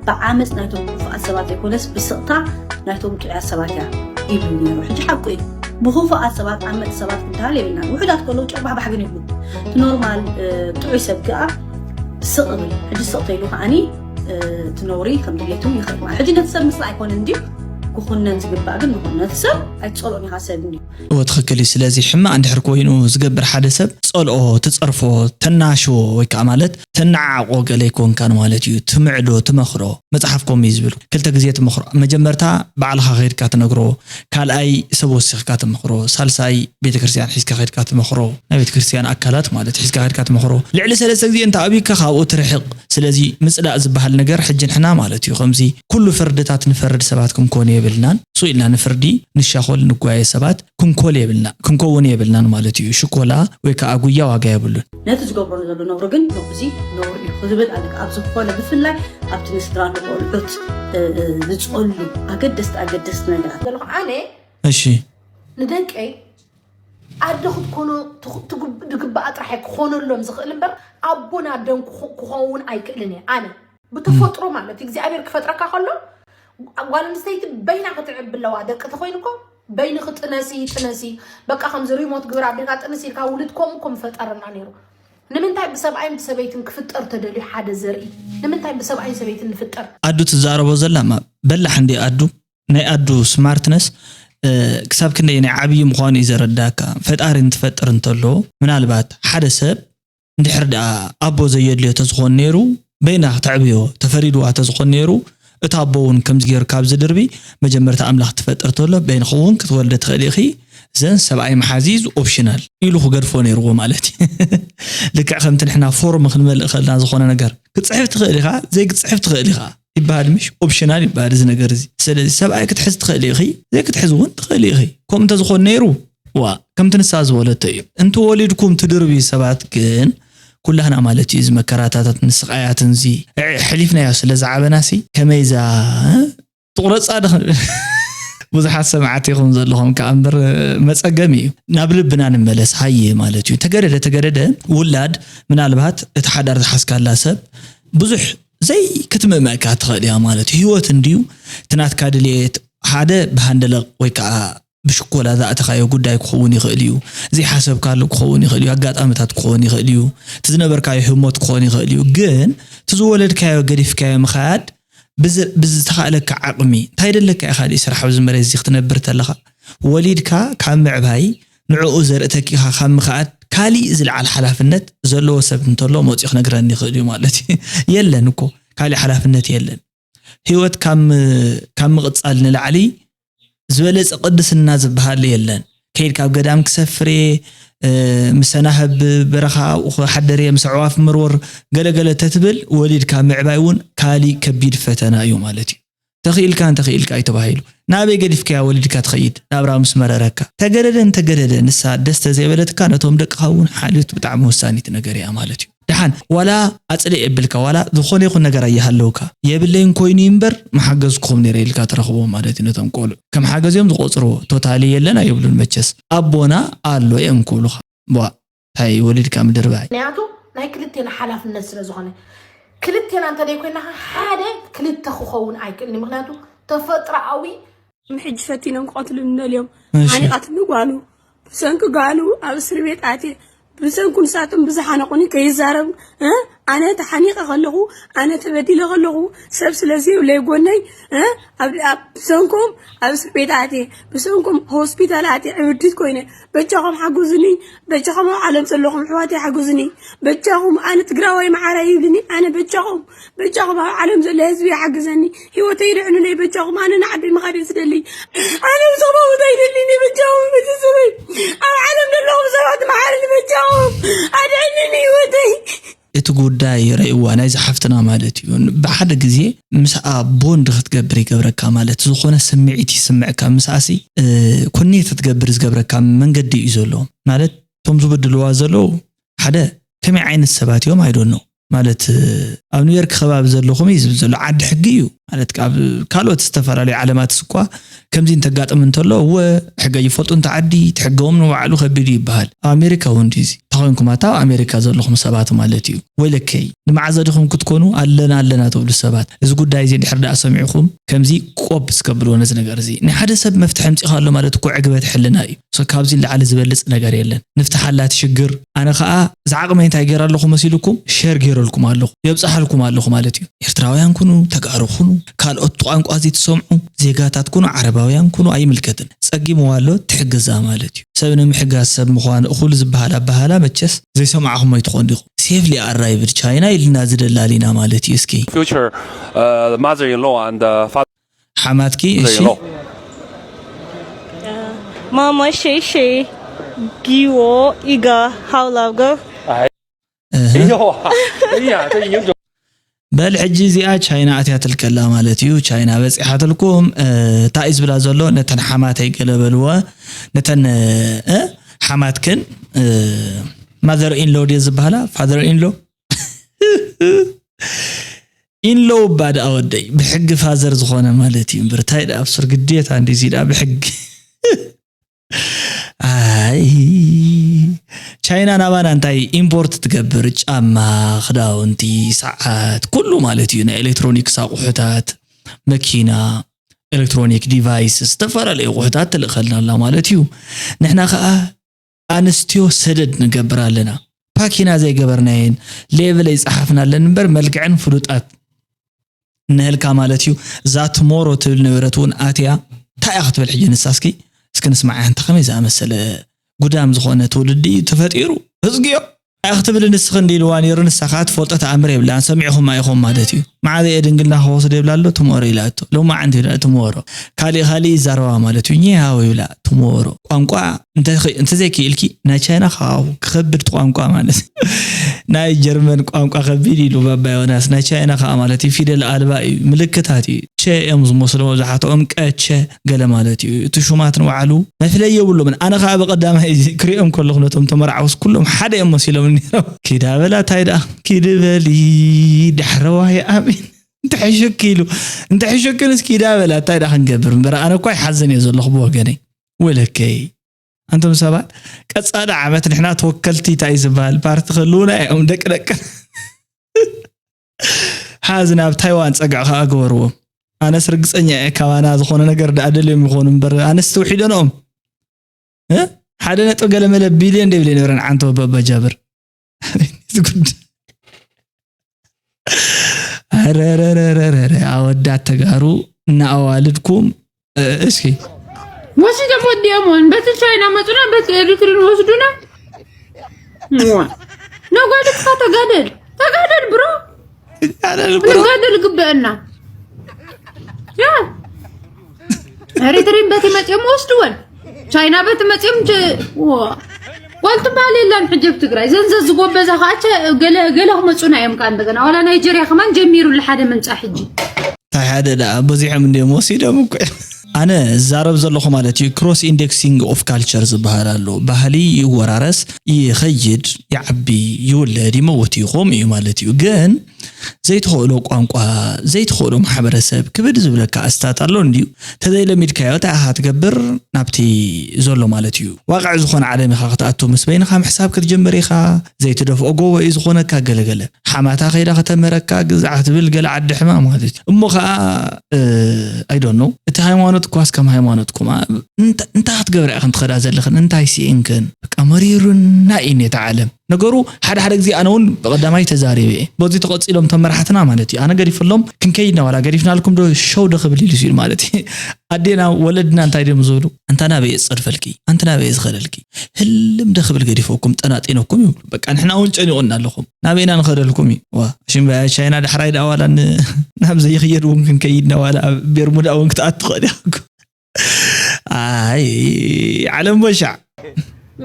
ብዓመፅ ናይቶም ክፉኣት ሰባት ዘይኮነስ ብስቕታ ናይቶም ጥዑያት ሰባት እያ ይብሉ ነይሩ ሕጂ ሓቁ እዩ ብኽፉኣት ሰባት ዓመፅ ሰባት ክበሃል የብልናን ውሑዳት ከለዉ ጨባሕባሕ ግን ይብሉ እቲ ኖርማል ጥዑይ ሰብ ግኣ ስቕ ብል ሕጂ ስቕ ተይሉ ከዓኒ እቲ ነውሪ ከም ድሌቱ ይኽእል ማለት ሕጂ ነቲ ሰብ ምፅላእ ኣይኮነን ድዩ ክኹነን ዝግባእ ግን ንኹን ነቲ ሰብ ኣይትፀልኦን ኢኻ ሰብ እንድዩ እወ ትኽክል እዩ ስለዚ ሕማቕ እንድሕር ኮይኑ ዝገብር ሓደ ሰብ ትፀልኦ ትፀርፎ ተናሽዎ ወይ ከዓ ማለት ተነዓዕቆ ገለ ኣይኮንካን ማለት እዩ ትምዕዶ ትመኽሮ መፅሓፍ ከምኡ እዩ ዝብል ክልተ ግዜ ትመኽሮ መጀመርታ ባዕልኻ ከይድካ ትነግሮ ካልኣይ ሰብ ወሲኽካ ትመኽሮ ሳልሳይ ቤተክርስትያን ሒዝካ ከይድካ ትመኽሮ ናይ ቤተክርስትያን ኣካላት ማለት ሒዝካ ከይድካ ትመኽሮ ልዕሊ ሰለስተ ግዜ እንተ ኣብዩካ ካብኡ ትርሕቕ ስለዚ ምፅላእ ዝበሃል ነገር ሕጂ ንሕና ማለት እዩ ከምዚ ኩሉ ፍርድታት ንፈርድ ሰባት ክንኮን የብልናን። ስቕ ኢልና ንፍርዲ ንሻኾል ንጓየ ሰባት ክንኮል የብልና ክንከውን የብልናን ማለት እዩ። ሽኮላ ወይ ከዓ ጉያ ዋጋ የብሉን። ነቲ ዝገብሮ ዘሎ ነብሩ ግን እዚ ነውሪ እዩ ክዝብል ኣለካ። ኣብ ዝኾነ ብፍላይ ኣብቲ ንስድራ ንቆልዑት ዝፀሉ ኣገደስቲ ኣገደስቲ ነገራት ዘለኹ ኣነ እሺ ንደቀይ ኣደ ክትኮኖ ዝግባኣ ጥራሕ ክኾነሎም ዝኽእል እምበር ኣቦን ኣደን ክኸውን ኣይክእልን እየ ኣነ ብተፈጥሮ ማለት እግዚኣብሔር ክፈጥረካ ከሎ ጓል ኣንስተይቲ በይና ክትዕብ ኣለዋ ደቂ ተኮይኑ እኮ በይንኺ ጥነሲ ጥነሲ በቃ ከምዚ ሪሞት ግብር ኣቢልካ ጥንስ ኢልካ ውልድ ከምኡ እኮ ምፈጠረና ነይሩ ንምንታይ ብሰብኣይን ብሰበይትን ክፍጠር ተደልዩ ሓደ ዘርኢ ንምንታይ ብሰብኣይን ሰበይትን ንፍጠር ኣዱ ትዛረቦ ዘላ ማ በላሕ እንዲ ኣዱ ናይ ኣዱ ስማርትነስ ክሳብ ክንደይ ናይ ዓብዪ ምዃኑ እዩ ዘረዳካ ፈጣሪ እንትፈጥር እንተሎ ምናልባት ሓደ ሰብ እንድሕር ደኣ ኣቦ ዘየድልዮ ተዝኾን ነይሩ በይና ክተዕብዮ ተፈሪድዋ ተዝኾን ነይሩ እቲ ኣቦ እውን ከምዚ ገይሩ ካብ ዝድርቢ መጀመርታ ኣምላኽ ትፈጥር ተሎ በይንኺ እውን ክትወልደ ትኽእል ኢኺ ዘን ሰብኣይ መሓዚ is optional ኢሉ ክገድፎ ነይርዎ ማለት እዩ ልክዕ ከምቲ ንሕና ፎርም ክንመልእ ከልና ዝኾነ ነገር ክትፅሕፍ ትኽእል ኢኻ ዘይክትፅሕፍ ትኽእል ኢኻ ይበሃል ምሽ optional ይበሃል እዚ ነገር እዚ ስለዚ ሰብኣይ ክትሕዝ ትኽእል ኢኺ ዘይክትሕዝ እውን ትኽእል ኢኺ ከምኡ እንተዝኾን ነይሩ ዋ ከምቲ ንሳ ዝበለቶ እዩ እንተወሊድኩም ትድርብዩ ሰባት ግን ኩላህና ማለት እዩ እዚ መከራታታትን ስቃያትን እዚ ሕሊፍናዮ ስለ ዝዓበናሲ ከመይዛ ትቑረፃ ዶ ብዙሓት ሰማዕቲ ኢኹም ዘለኹም ከዓ እምበር መፀገሚ እዩ ናብ ልብና ንመለስ ሃየ ማለት እዩ ተገደደ ተገደደ ውላድ ምናልባት እቲ ሓዳር ዝሓዝካላ ሰብ ብዙሕ ዘይክትምእመእካ ትኽእል እያ ማለት እዩ ህይወት እንድዩ እቲ ናትካ ድልየት ሓደ ብሃንደለቕ ወይ ከዓ ብሽኮላ ዝኣተኻዮ ጉዳይ ክኸውን ይኽእል እዩ ዘይሓሰብካሉ ክኸውን ይኽእል እዩ ኣጋጣምታት ክኸውን ይኽእል እዩ እቲ ዝነበርካዮ ህሞት ክኾን ይኽእል እዩ ግን እቲ ዝወለድካዮ ገዲፍካዮ ምኻያድ ብዝተኻእለካ ዓቕሚ እንታይ ደለካ ኢኻ ድዩ ስራሕ ኣብዚ መሬት እዚ ክትነብር ተለኻ ወሊድካ ካብ ምዕባይ ንዕኡ ዘርእተኪኻ ካብ ምኽኣድ ካሊእ ዝለዓል ሓላፍነት ዘለዎ ሰብ እንተሎ መፂኡ ክነግረኒ ይኽእል እዩ ማለት እዩ የለን እኮ ካሊእ ሓላፍነት የለን ህይወት ካብ ምቕፃል ንላዕሊ ዝበለፀ ቅድስና ዝበሃል የለን ከይድ ካብ ገዳም ክሰፍር እየ ምሰናህብ በረኻ ኣብኡ ክሓደር እየ ምስ ኣዕዋፍ ምርወር ገለገለ ተትብል ወሊድካ ምዕባይ እውን ካሊእ ከቢድ ፈተና እዩ ማለት እዩ ተኽኢልካ እንተኽኢልካ እዩ ተባሂሉ ናበይ ገዲፍካያ ወሊድካ ትኸይድ ናብራ ምስ መረረካ ተገደደ እንተገደደ ንሳ ደስ ተዘይበለትካ ነቶም ደቅኻ እውን ሓልዮት ብጣዕሚ ወሳኒት ነገር እያ ማለት እዩ ደሓን ዋላ ኣፅልእ የብልካ ዋላ ዝኾነ ይኹን ነገር ኣይሃለውካ የብለይን ኮይኑ እምበር መሓገዝኩም ነይረ ኢልካ ትረኽቦ ማለት እዩ ነቶም ቆልዑ ከም ሓገዝ እዮም ዝቆፅርዎ ቶታሊ የለን ኣይብሉን መቸስ ኣቦና ኣሎ እዮም ክብሉኻ ቧ ታይ ወሊድካ ምድርባይ ምክንያቱ ናይ ክልቴና ሓላፍነት ስለ ዝኾነ ክልቴና እንተደይ ኮይና ሓደ ክልተ ክኸውን ኣይክእልን ምክንያቱ ተፈጥሮኣዊ ሕጂ ፈቲኖም ክቐትሉኒ ደልዮም ሓኒቓትኒ ጓሉ ብሰንኪ ጓሉ ኣብ እስር ቤት ኣትየ ብሰንኩ ንሳቶም ብዝሓነቑኒ ከይዛረብ ኣነ ተሓኒቐ ከለኹ ኣነ ተበዲለ ከለኹ ሰብ ስለ ዘይብለይ ጎነይ ብሰንኮም ኣብ እስር ቤት ኣትየ ብሰንኮም ሆስፒታል ኣትየ ዕብድት ኮይነ በጃኹም ሓግዙኒ በጃኹም ኣብ ዓለም ዘለኹም ኣሕዋተይ ሓግዙኒ በጃኹም ኣነ ትግራዋይ መዓራይ ይብልኒ ኣነ በጃኹም በጃኹም ኣብ ዓለም ዘሎ ህዝቢ ይሓግዘኒ ህይወተይ ድዕኑለይ በጃኹም ኣነ ንዓደይ ምኻድ እየ ዝደሊ ኣነ ብሰብኣውት ኣይደሊኒ በጃኹም ቤተሰበይ ኣብ ዓለም ዘለኹም ሰባት መሓርኒ በጃኹም ኣድዕንኒ ህይወተይ እቲ ጉዳይ ረእይዋ ናይዚ ሓፍትና ማለት እዩ ብሓደ ግዜ ምስኣ ቦንድ ክትገብር ይገብረካ ማለት ዝኾነ ስምዒት ይስምዕካ ምስኣሲ ኮኔክት ክትገብር ዝገብረካ መንገዲ እዩ ዘሎ ማለት እቶም ዝብድልዋ ዘለዉ ሓደ ከመይ ዓይነት ሰባት እዮም ኣይዶኖ ማለት ኣብ ኒውዮርክ ከባቢ ዘለኹም እዩ ዝብል ዘሎ ዓዲ ሕጊ እዩ ማለት ኣብ ካልኦት ዝተፈላለዩ ዓለማትስ እኳ ከምዚ እንተጋጥም እንተሎ እወ ሕገ ይፈልጡ እንተ ዓዲ ትሕገዎም ንባዕሉ ከቢድ እዩ ይበሃል ኣብ ኣሜሪካ እውን ድዚ ተኾይንኩም ኣታ ኣብ ኣሜሪካ ዘለኹም ሰባት ማለት እዩ ወይለከይ ንመዓዘ ድኹም ክትኮኑ ኣለና ኣለና ትብሉ ሰባት እዚ ጉዳይ እዚ ድሕር ደኣ ሰሚዕኹም ከምዚ ቆብ እስከብልዎ ነዚ ነገር እዚ ናይ ሓደ ሰብ መፍትሒ ኣምፂኻ ኣሎ ማለት እኮ ዕግበት ሕልና እዩ ካብዚ ንላዕሊ ዝበልፅ ነገር የለን ንፍትሓላ እቲ ሽግር ኣነ ከዓ ዝዓቕመይ እንታይ ገይረ ኣለኹ መሲልኩም ሸር ገይረልኩም ኣለኹ የብፅሓልኩም ኣለኹ ማለት እዩ ኤርትራውያን ኩኑ ተጋሩ ኩኑ ካልኦት ቋንቋ እዚ ትሰምዑ ዜጋታት ኩኑ ዓረባውያን ኩኑ ኣይምልከትን ፀጊምዋ ኣሎ ትሕግዛ ማለት እዩ ሰብ ንምሕጋዝ ሰብ ምዃኑ እኹል ዝበሃል ኣበሃላ መቸስ ዘይሰማዕኹሞ ይትኾን ዲኹም safely arrived China ኢልና ዝደላሊና ማለት እዩ እስኪ future uh, mother-in-law and uh, father ሓማትኪ እሺ in-law. Mama Shay Shay Giwo Iga How Love Go. እህ። 哎呦啊，哎呀，这已经准 በል ሕጂ እዚኣ ቻይና ኣትያትልከላ ማለት እዩ። ቻይና በጺሓትልኩም። እ፣ እንታይ እዩ ዝብላ ዘሎ? ነተን ሓማተይ ገለ በልወ፣ ነተን፣ እ፣ ሓማትክን፣ እ፣ ማዘር ኢንሎ ድየ ዝበሃላ? ፋዘር ኢንሎ ኢንሎ እባ ደኣ ወደይ ብሕጊ ፋዘር ዝኾነ ማለት እዩ እምበር፣ እንታይ ደኣ ኣብሱር ግዴታ እንዲዚ ደኣ ብሕጊ። ኣይ፣ ቻይና ናባና እንታይ ኢምፖርት ትገብር? ጫማ፣ ክዳውንቲ፣ ሰዓት፣ ኩሉ ማለት እዩ። ናይ ኤሌክትሮኒክስ ኣቑሑታት፣ መኪና፣ ኤሌክትሮኒክ ዲቫይስ፣ ዝተፈላለዩ ኣቑሑታት ትልእኸልና ኣላ ማለት እዩ። ንሕና ኸኣ ኣንስትዮ ሰደድ ንገብር ኣለና። ፓኪና ዘይገበርናየን፣ ሌቭለይ ጸሓፍናለን እምበር መልክዐን ፍሉጣት ንህልካ ማለት እዩ። እዛ ትሞሮ ትብል ነበረት እውን ኣትያ፣ እንታይ እያ ክትብል ሕጂ ንሳ? እስኪ፣ እስኪ ንስማዓ፣ እንተ ከመይ ዝኣመሰለ ጉዳም ዝኾነ ትውልዲ እዩ ተፈጢሩ። ህዝግዮ፣ እንታይ ክትብል ንስኺ እንዲ ኢልዋ ነይሩ፣ ንሳ ኸኣ ትፈልጦ ተኣምር የብላን፣ ሰሚዕኹማ ኢኹም ማለት እዩ። መዓዘ እየ ድንግልና ክወስድ የብላ ኣሎ፣ ትሞሮ ኢላቶ። ሎማዓንቲ ኢላ ትሞሮ። ካሊእ ካሊእ ይዛረባ ማለት እዩ። ኘ ሃው ይብላ፣ ትሞሮ። ቋንቋ እንተ-፣ እንተዘይክኢልኪ፣ ናይ ቻይና ከዓ ክኸብድ እቲ ቋንቋ ማለት እዩ። ናይ ጀርመን ቋንቋ ከቢድ ኢሉ ባባ ዮናስ፣ ናይ ቻይና ከዓ ማለት እዩ፣ ፊደል ኣልባ እዩ፣ ምልክታት እዩ። ቸ እዮም ዝመስሉ መብዛሕትኦም፣ ቀ፣ ቸ፣ ገለ ማለት እዩ። እቲ ሹማት ንባዕሉ መፍለይ የብሎምን። ኣነ ከዓ ብቐዳማይ ክሪኦም ከለኹ ነቶም ተመራዕውስ ኩሎም ሓደ እዮም መሲሎም ነይሮም። ኪዳ በላ፣ እንታይ ደኣ፣ ኪዲ በሊ፣ ዳሕረዋይ ኣሜን። እንተ ሕሹክ ኢሉ፣ እንተ ሕሹክንስ ኪዳ በላ፣ እንታይ ደኣ ክንገብር እምበር፣ ኣነ እኳ ይሓዝን እየ ዘለኹ ብወገነይ። ወለከይ፣ ኣንቱም ሰባት፣ ቀጻሊ ዓመት ንሕና ተወከልቲ እንታይ ዝበሃል ፓርቲ ክህልውና እዮም፣ ደቂ ደቂ። ሓዚ ናብ ታይዋን ጸግዒ ከኣ ግበርዎም። ኣነስ ርግጸኛ እየ፣ ካባና ዝኾነ ነገር ደኣ ደልዮም ይኾኑ እምበር፣ ኣነስ ተውሒደንኦም። እ? ሓደ ነጥቢ ገለ መለ ቢልዮን ደይብለ ነበረን ዓንቶ በባ ጃብር። ዝጉድ-፣ ኣረ፣ ኣረ፣ ኣረ፣ ኣረ፣ ኣረ፣ ኣወዳት ተጋሩ እና ኣዋልድኩም፣ እ፣ እስኪ። ወሲዶም ወዲኦምዎን፣ በቲ ቻይና መጹና፣ በቲ ኤሪትሪን ወስዱና። እዋ። ነጓድካ ተጋደል፣ ተጋደል ብሮ። ተጋደል ብሮ። ክንጋደል ግበአና። ያ። ኤሪትሪን በቲ መጺኦም ወስድወን። ቻይና በቲ መጺኦም ቸ-፣ ዋ። ጓል ትበሃል የላን ሕጂ ኣብ ትግራይ። ዘንዘ ዝጎበዛ ኸዓ ቸ-፣ ገለ፣ ገለ ክመጹና እዮም ከኣ እንደገና። ዋላ ናይጀርያ ከማን ጀሚሩሉ ሓደ ምምጻእ ሕጂ። እንታይ ሓደ ደኣ በዚሖም እንድዮም ወሲዶም እኮ። ኣነ ዝዛረብ ዘለኹ ማለት እዩ፣ ክሮስ ኢንዴክሲንግ ኦፍ ካልቸር ዝበሃል ኣሎ። ባህሊ ይወራረስ፣ ይኸይድ፣ ይዓቢ፣ ይውለድ፣ ይመውት እዩ፣ ከምኡ እዩ ማለት እዩ። ግን ዘይትኽእሎ ቋንቋ፣ ዘይትኽእሎ ማሕበረሰብ ክብድ ዝብለካ ኣስታት ኣሎ እንድዩ። ተዘይለሚድካዮ እንታይ ኢኻ ትገብር? ናብቲ ዘሎ ማለት እዩ። ዋቕዕ ዝኾነ ዓለም ኢኻ ክትኣቱ፣ ምስ በይንኻ ምሕሳብ ክትጅምር ኢኻ። ዘይትደፍኦ ጎቦ እዩ ዝኾነካ ገለገለ። ሓማታ ከይዳ ከተምህረካ፣ ግዛዕ ትብል ገለ ዓዲ ሕማም ማለት እዩ። እሞ ኸኣ፣ እ፣ I don't know። እቲ ሃይማኖት እኳስ ከም ሃይማኖትኩም፣ እ፣ እንታ-፣ እንታይ ክትገብራ ኢኽን ትኸዳ ዘለኽን? እንታይ ስኢንክን? በቃ መሪሩና እዩ ነታ ዓለም። ነገሩ ሓደ ሓደ ግዜ ኣነ እውን ብቐዳማይ ተዛሪበ እየ። በዚ ተቐጺሎም ተመራሕትና ማለት እዩ። ኣነ ገዲፈሎም ክንከይድ ኢና፣ ዋላ ገዲፍናልኩም ዶ ሸው ዶ ክብል ኢሉ ሲሉ ማለት እዩ። ኣዴና ወለድና እንታይ ድዮም ዝብሉ? ኣንታ ናበይ እየ ዝጸድፈልኪ? ኣንቲ ናበይ እየ ዝኸደልኪ? ህልም ዶ ክብል ገዲፈኩም ጠናጢነኩም ይብሉ። በቃ ንሕና እውን ጨኒቑና ኣለኹም። ናበይና ንኸደልኩም እዩ? ዋ፣ ሽምባያ ቻይና ዳሕራይ ደኣ ዋላ ን-፣ ናብ ዘይኽየድ እውን ክንከይድ ኢና፣ ዋላ ኣብ ቤርሙዳ እውን ክትኣቱ ትኽእል ኢኹም። ኣይ፣ ዓለም በሻዕ።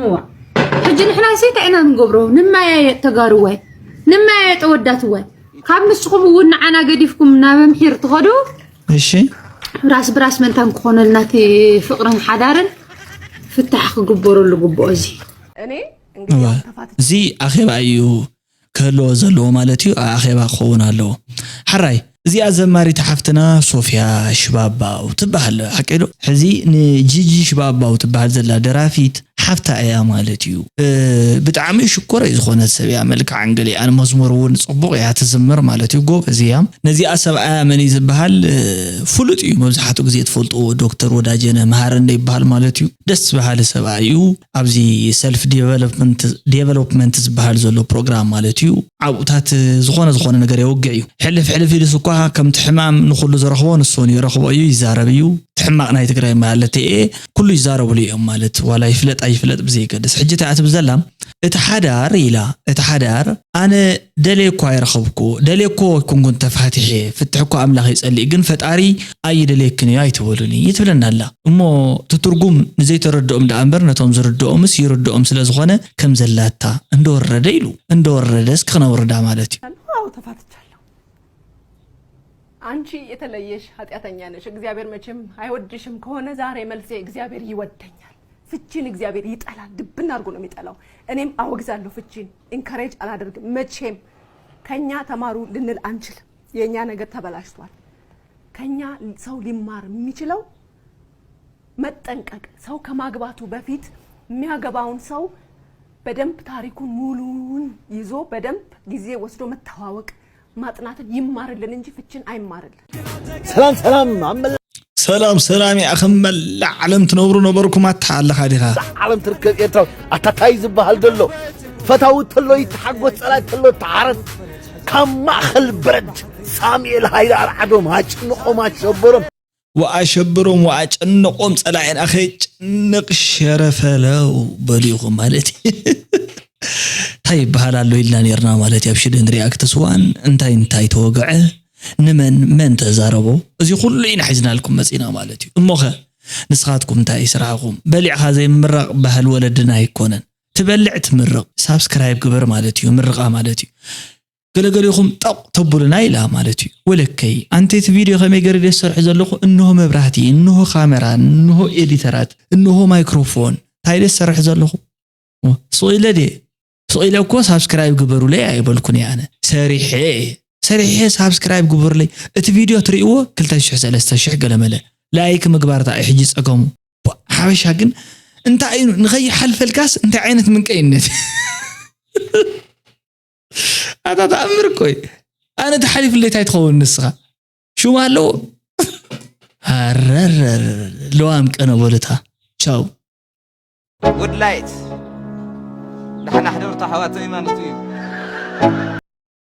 እዋ። ሕጂ ንሕና ሲ እንታይ ኢና ንገብሮ? ንመያየጥ ተጋሩዋይ። ንመያየጥ ወዳትዋይ። ካብ ንስኹም እውን ንዓና ገዲፍኩም ናብ ኣምሒር ትኸዱ። እሺ። ራስ ብራስ መንታን ክኾነልና እቲ ፍቕርን ሓዳርን ፍታሕ ክግበረሉ ግብኦ እዚ። እኔ እዋ። እንግዲህ ተፋትቼ እዚ ኣኼባ እዩ ክህልዎ ዘለዎ ማለት እዩ። ኣኼባ ክኸውን ኣለዎ። ሓራይ፣ እዚኣ ዘማሪት ሓፍትና ሶፍያ ሽባባው ትበሃል። ሓቀይ ዶ? ሕዚ ንጂጂ ሽባባው ትበሃል ዘላ ደራፊት ሓፍታ እያ ማለት እዩ። እ፣ ብጣዕሚ ሽኮረይ ዝኾነት ሰብ እያ። መልክዓን ገሊኣን መዝሙር እውን ጽቡቕ እያ ትዝምር ማለት እዩ። ጎበዝ እያ። ነዚኣ ሰብኣያ መን እዩ ዝበሃል? እ፣ ፍሉጥ እዩ። መብዛሕትኡ ግዜ ትፈልጥዎ ዶክተር ወዳጀነ መሃረነ ይበሃል ማለት እዩ። ደስ በሃሊ ሰብኣይ እዩ። ኣብዚ ሰልፍ ዴቨሎፕመንት፣ ዴቨሎፕመንት ዝበሃል ዘሎ ፕሮግራም ማለት እዩ። ኣብኡታት ዝኾነ ዝኾነ ነገር የውግዕ እዩ። ሕልፍ ሕልፍ ኢሉስ እኳ ከምቲ ሕማም ንኹሉ ዝረኽቦ ንሱ እውን ይረኽቦ እዩ፣ ይዛረብ እዩ። እቲ ሕማቕ ናይ ትግራይ ማለት እየ፣ ኩሉ ይዛረብሉ እዮም ማለት ዋላ ይፍለጥ ኣይፍለጥ ብዘይገድስ። ሕጂ እንታይ እያ ትብል ዘላ? እቲ ሓዳር ኢላ፣ እቲ ሓዳር ኣነ ደልየ እኳ ኣይረኸብኩ፣ ደልየ እኮ ኣይኮንኩን ተፋቲሐ፣ ፍትሒ እኮ ኣምላኽ ይጸልእ፣ ግን ፈጣሪ ኣይደልየክን እዩ ኣይትበሉኒ ትብለና ኣላ። እሞ እቲ ትርጉም ንዘይተረድኦም ደኣ እምበር ነቶም ዝርድኦምስ ይርድኦም ስለ ዝኾነ ከም ዘላታ እንደወረደ ኢሉ፣ እንደወረደ እስኪ ክነውርዳ ማለት እዩ። አዎ፣ ተፋትቻለሁ። አንቺ የተለየሽ ኃጢአተኛ ነሽ። እግዚአብሔር መቼም አይወድሽም ከሆነ ዛሬ መልሴ እግዚአብሔር ይወደኛል። ፍቺን እግዚአብሔር ይጠላል፣ ድብን አድርጎ ነው የሚጠላው። እኔም አወግዛለሁ ፍቺን፣ ኢንከሬጅ አላደርግም። መቼም ከኛ ተማሩ ልንል አንችልም። የእኛ ነገር ተበላሽቷል። ከኛ ሰው ሊማር የሚችለው መጠንቀቅ፣ ሰው ከማግባቱ በፊት የሚያገባውን ሰው በደንብ ታሪኩን ሙሉውን ይዞ በደንብ ጊዜ ወስዶ መተዋወቅ ማጥናትን ይማርልን እንጂ ፍችን አይማርልን። ሰላም ሰላም ኣብ መላ ሰላም ሰላም ይኣኽም መላእ ዓለም ትነብሩ ነበርኩም ኣታ ኣለኻ ዲኻ ዓለም ትርከብ ኤርትራዊ ኣታ ታይ ዝበሃል ዘሎ ፈታዊ ተሎ ይተሓጎስ ጸላይ ተሎ ተዓረት ካብ ማእኸል በረድ ሳሙኤል ሃይለ ኣርዓዶም ኣጭንቖም ኣሸበሮም ወኣሸብሮም ወኣጨነቖም ጸላኤን ኣኸ ጭንቕ ሸረፈለው በሉ ኢኹም ማለት እዩ እንታይ ይበሃል ኣሎ ኢልና ነርና ማለት እዩ ኣብ ሽደን ሪኣክትስ ዋን እንታይ እንታይ ተወግዐ ንመን መን ተዛረቦ እዚ ኩሉ ኢና ሒዝናልኩም መጺና ማለት እዩ እሞኸ ንስኻትኩም እንታይ እዩ ስራሕኹም በሊዕኻ ዘይምምራቕ ባህል ወለድና ኣይኮነን ትበልዕ ትምርቕ ሳብስክራይብ ግበር ማለት እዩ ምርቓ ማለት እዩ ገለገሊኹም ጠቕ ተብሉና ኢላ ማለት እዩ ወለከይ ኣንተ እቲ ቪድዮ ከመይ ገይረ ድየ ዝሰርሑ ዘለኹ እንሆ መብራህቲ እንሆ ካሜራ እንሆ ኤዲተራት እንሆ ማይክሮፎን እንታይ ድየ ዝሰርሕ ዘለኹ ስቕ ኢለ ድየ ስቕ ኢለ እኮ ሳብስክራይብ ግበሩለይ ኣይበልኩን እየ ኣነ ሰሪሐ እየ ሰሪሐ ሳብስክራይብ ግበሩለይ እቲ ቪድዮ ትርእይዎ ክልተ ሽሕ ሰለስተ ሽሕ ገለመለ ላይክ ምግባር ታ እዩ ሕጂ ፀገሙ ሓበሻ ግን እንታይ እዩ ንኸይሓልፈልካስ እንታይ ዓይነት ምንቀይነት ኣታ ተኣምር እኮ እዩ ኣነ ተሓሊፍለይ እንታይ ትኸውን ንስኻ ሽሙ ኣለዎ ሃረር ለዋም ቀነ በሉታ ቻው ጉድ ላይት ዳሕና ሕደርቱ ኣሕዋተይ ማለት እዩ